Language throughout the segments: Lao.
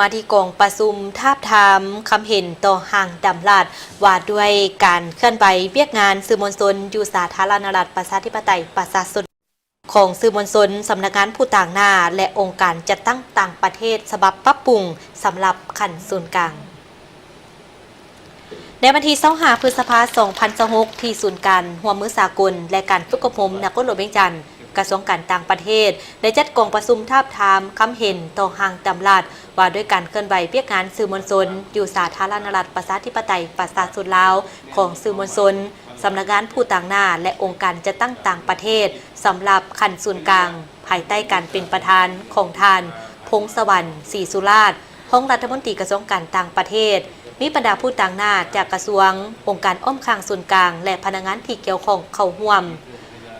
ມາທີ່ກອງປະຊຸມທາບທາມຄຳເຫັນຕໍ່ຮ່າງດຳລັດວ່າດ້ວຍການເຄື່ອນໄຫວວຽກງານສື່ມວນຊົນຢູ່ສາທາລະນະລັດປະຊາທິປະໄຕປະຊາຊົນຂອງສື່ມວນຊົນ, ສຳນັກງານຜູ້ຕາງໜ້າ ແລະ ອົງການຈັດຕັ້ງຕ່າງປະເທດ ສະບັບປັບປຸງສຳລັບຂັ້ນສູນກາງ. ໃນວັນທີຊາວຫ້າ ພຶດສະພາ ສອງພັນຊາວຫົກ ທີ່ສູນການຮ່ວມມືສາກົນ ແລະ ການຝຶກອົບຮົມນະຄອນຫຼວງວຽງຈັນ, ກະຊວງການຕ່າງປະເທດ ໄດ້ຈັດກອງປະຊຸມທາບທາມຄຳເຫັນຕໍ່ຮ່າງດຳລັດວ່າດ້ວຍການເຄື່ອນໄຫວວຽກງານສື່ມວນຊົນຢູ່ສາທາລະນະລັດປະຊາທິປະໄຕປະຊາຊົນລາວຂອງສື່ມວນຊົນ, ສຳນັກງານຜູ້ຕາງໜ້າ ແລະ ອົງການຈັດຕັ້ງຕ່າງປະເທດ ສຳລັບຂັ້ນສູນກາງ ພາຍໃຕ້ການເປັນປະທານຂອງທ່ານ ພົງສະຫວັນ ສີສຸລາດ ຮອງລັດຖະມົນຕີກະຊວງການຕ່າງປະເທດ, ມີບັນດາຜູ້ຕາງໜ້າຈາກກະຊວງ, ອົງການອ້ອມຂ້າງສູນກາງ ແລະ ພະນັກງານທີ່ກ່ຽວຂ້ອງເຂົ້າຮ່ວມ.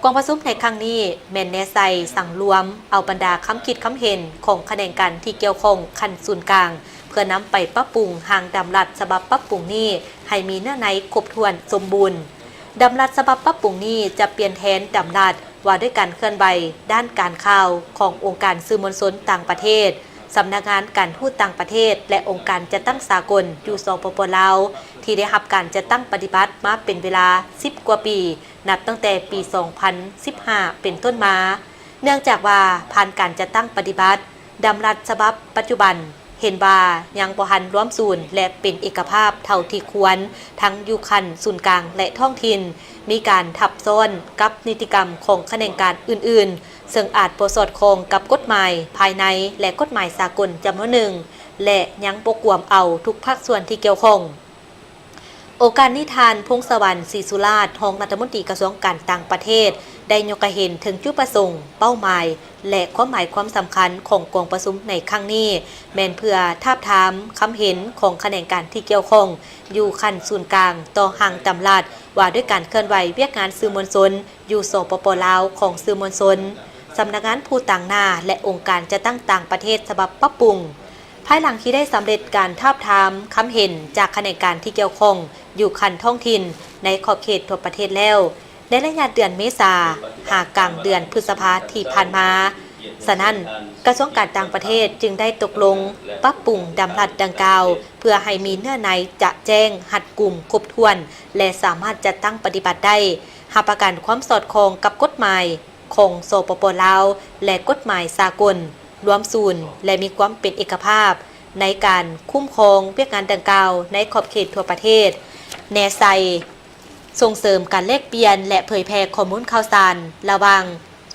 ກອງປະຊຸມໃນຄັ້ງນີ້ແມ່ນແນໃສ່ສັງລວມເອົາບັນດາຄຳຄິດຄຳເຫັນຂອງຂະແໜງການທີ່ກ່ຽວຂ້ອງຂັ້ນສູນກາງ ເພື່ອນຳໄປປັບປຸງຮ່າງດຳລັດສະບັບປັບປຸງນີ້ໃຫ້ມີເນື້ອໃນຄົບຖ້ວນສົມບູນ. ດຳລັດສະບັບປັບປຸງນີ້ຈະປ່ຽນແທນດຳລັດ ວ່າດ້ວຍການເຄື່ອນໄຫວດ້ານການຂ່າວຂອງອົງການສື່ມວນຊົນຕ່າງປະເທດ, ສຳນັກງານການທູດຕ່າງປະເທດ ແລະ ອົງການຈັດຕັ້ງສາກົນຢູ່ ສປປ ລາວ ທີ່ໄດ້ຮັບການຈັດຕັ້ງປະຕິບັດມາເປັນເວລາສິບກວ່າປີ, ນັບຕັ້ງແຕ່ປີສອງພັນສິບຫ້າເປັນຕົ້ນມາ. ເນື່ອງຈາກວ່າຜ່ານການຈັດຕັ້ງປະຕິບັດ, ດຳລັດສະບັບປັດຈຸບັນເຫັນວ່າຍັງບໍ່ທັນລວມສູນ ແລະ ເປັນເອກະພາບເທົ່າທີ່ຄວນ, ທັງຢູ່ຂັ້ນສູນກາງ ແລະ ທ້ອງຖິ່ນ, ມີການທັບຊ້ອນກັບນິຕິກຳຂອງຂະແໜງການອື່ນໆ, ເຊິ່ງອາດບໍ່ສອດຄ່ອງກັບກົດໝາຍພາຍໃນ ແລະ ກົດໝາຍສາກົນຈຳນວນໜຶ່ງ ແລະ ຍັງບໍ່ກວມເອົາທຸກພາກສ່ວນທີ່ກ່ຽວຂ້ອງ. ໂອກາດນີ້, ທ່ານ ພົງສະຫວັນ ສີສຸລາດ ຮອງລັດຖະມົນຕີກະຊວງການຕ່າງປະເທດ ໄດ້ຍົກໃຫ້ເຫັນເຖິງຈຸດປະສົງ, ເປົ້າໝາຍ ແລະ ຄວາມໝາຍຄວາມສຳຄັນຂອງກອງປະຊຸມໃນຄັ້ງນີ້ ແມ່ນເພື່ອທາບທາມຄຳເຫັນຂອງຂະແໜງການທີ່ກ່ຽວຂ້ອງຢູ່ຂັ້ນສູນກາງຕໍ່ຮ່າງດຳລັດວ່າດ້ວຍການເຄື່ອນໄຫວວຽກງານສື່ມວນຊົນ ຢູ່ ສປປ ລາວ ຂອງສື່ມວນຊົນ, ສຳນັກງານຜູ້ຕາງໜ້າ ແລະ ອົງການຈັດຕັ້ງຕ່າງປະເທດສະບັບປັບປຸງ. ພາຍຫຼັງທີ່ໄດ້ສຳເລັດການທາບທາມຄຳເຫັນຈາກຂະແໜງການທີ່ກ່ຽວຂ້ອງຢູ່ຂັ້ນທ້ອງຖິ່ນໃນຂອບເຂດທົ່ວປະເທດແລ້ວ ໃນໄລຍະເດືອນເມສາຫາກາງເດືອນພຶດສະພາທີ່ຜ່ານມາ. ສະນັ້ນ, ກະຊວງການຕ່າງປະເທດຈຶ່ງໄດ້ຕົກລົງປັບປຸງດຳລັດດັ່ງກ່າວ ເພື່ອໃຫ້ມີເນື້ອໃນຈະແຈ້ງ, ຮັດກຸມ, ຄົບຖ້ວນ ແລະ ສາມາດຈັດຕັ້ງປະຕິບັດໄດ້, ຮັບປະກັນຄວາມສອດຄ່ອງກັບກົດໝາຍ ຂອງ ສປປ ລາວ ແລະ ກົດໝາຍສາກົນ, ລວມສູນ ແລະ ມີຄວາມເປັນເອກະພາບໃນການຄຸ້ມຄອງວຽກງານດັ່ງກ່າວໃນຂອບເຂດທົ່ວປະເທດ, ແນໃສ່ສົ່ງເສີມການແລກປ່ຽນ ແລະ ເຜີຍແຜ່ຂໍ້ມູນຂ່າວສານລະຫວ່າງ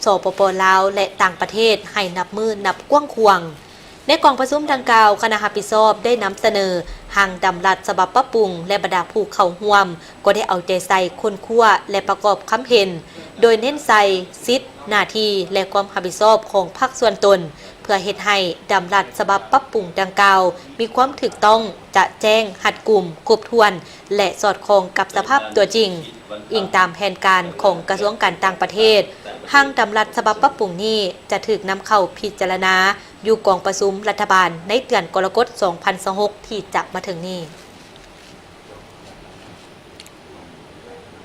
ສປປ ລາວ ແລະ ຕ່າງປະເທດໃຫ້ນັບມື້ນັບກວ້າງຂວາງ. ໃນກອງປະຊຸມດັ່ງກ່າວ, ຄະນະຮັບຜິດຊອບໄດ້ນຳສະເໜີຮ່າງດຳລັດສະບັບປັບປຸງ ແລະ ບັນດາຜູ້ເຂົ້າຮ່ວມກໍໄດ້ເອົາໃຈໃສ່ຄົ້ນຄວ້າ ແລະ ປະກອບຄຳເຫັນ, ໂດຍເນັ້ນໃສ່ສິດ, ໜ້າທີ່ ແລະ ຄວາມຮັບຜິດຊອບຂອງພາກສ່ວນຕົນ, ເພື່ອເຮັດໃຫ້ດຳລັດສະບັບປັບປຸງດັ່ງກ່າວມີຄວາມຖືກຕ້ອງ, ຈະແຈ້ງ, ຮັດກຸມ, ຄົບຖ້ວນ ແລະ ສອດຄ່ອງກັບສະພາບຕົວຈິງ. ອີງຕາມແຜນການຂອງກະຊວງການຕ່າງປະເທດ, ຮ່າງດຳລັດສະບັບປັບປຸງນີ້ຈະຖືກນຳເຂົ້າພິຈາລະນາຢູ່ກອງປະຊຸມລັດຖະບານໃນເດືອນກໍລະກົດ ສອງພັນຊາວຫົກ ທີ່ຈະມາເຖິງນີ້.